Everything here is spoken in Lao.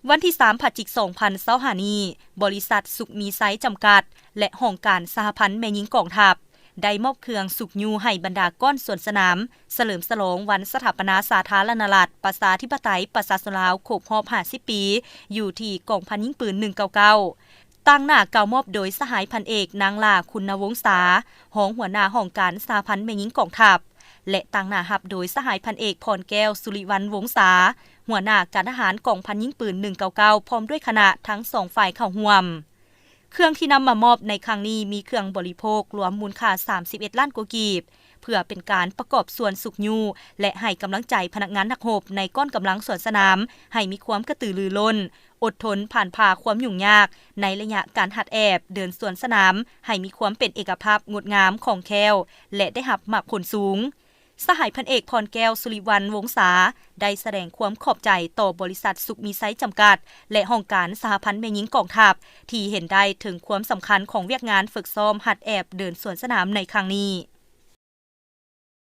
ວັນທີສາມ ພະຈິກ ສອງພັນຊາວຫ້ານີ້, ບໍລິສັດສຸກມີໄຊຈຳກັດ ແລະ ຫ້ອງການສະຫະພັນແມ່ຍິງກອງທັບ ໄດ້ມອບເຄື່ອງຊຸກຍູ້ໃຫ້ບັນດາກ້ອນສວນສະໜາມ ສະເຫຼີມສະຫຼອງວັນສະຖາປະນາສາທາລະນະລັດ ປະຊາທິປະໄຕ ປະຊາຊົນລາວ ຄົບຮອບຫ້າສິບປີ ຢູ່ທີ່ກອງພັນຍິງປືນ ໜຶ່ງເກົ້າເກົ້າ ຕາງໜ້າກ່າວມອບໂດຍສະຫາຍພັນເອກ ນາງຫຼ້າ ຄຸນນະວົງສາ ຮອງຫົວໜ້າຫ້ອງການສະຫະພັນແມ່ຍິງກອງທັບ ແລະ ຕາງໜ້າຮັບໂດຍສະຫາຍພັນເອກ ພອນແກ້ວ ສຸລິວັນວົງສາ ຫົວໜ້າການທະຫານກອງພັນຍິງປືນ ໜຶ່ງເກົ້າເກົ້າ ພ້ອມດ້ວຍຄະນະທັງສອງຝ່າຍເຂົ້າຮ່ວມ. ເຄື່ອງທີ່ນຳມາມອບໃນຄັ້ງນີ້ມີເຄື່ອງບໍລິໂພກລວມມູນຄ່າສາມສິບເອັດລ້ານກວ່າກີບ ເພື່ອເປັນການປະກອບສ່ວນຊຸກຍູ້ ແລະ ໃຫ້ກຳລັງໃຈພະນັກງານນັກຮົບໃນກ້ອນກຳລັງສວນສະໜາມ ໃຫ້ມີຄວາມກະຕືລືລົ້ນ, ອົດທົນຜ່ານຜ່າຄວາມຫຍຸ້ງຍາກໃນໄລຍະການຫັດແອບເດີນສວນສະໜາມ ໃຫ້ມີຄວາມເປັນເອກະພາບງົດງາມ ຄ່ອງແຄ້ວ ແລະ ໄດ້ຮັບໝາກຜົນສູງ. ສະຫາຍພັນເອກ ພອນແກ້ວ ສຸລິວັນ ວົງສາ ໄດ້ສະແດງຄວາມຂອບໃຈຕໍ່ບໍລິສັດສຸກມີໄຊຈຳກັດ ແລະ ຫ້ອງການສະຫະພັນແມ່ຍິງກອງທັບ ທີ່ເຫັນໄດ້ເຖິງຄວາມສຳຄັນຂອງວຽກງານຝຶກຊ້ອມຫັດແອບເດີນສວນສະໜາມໃນຄັ້ງນີ້.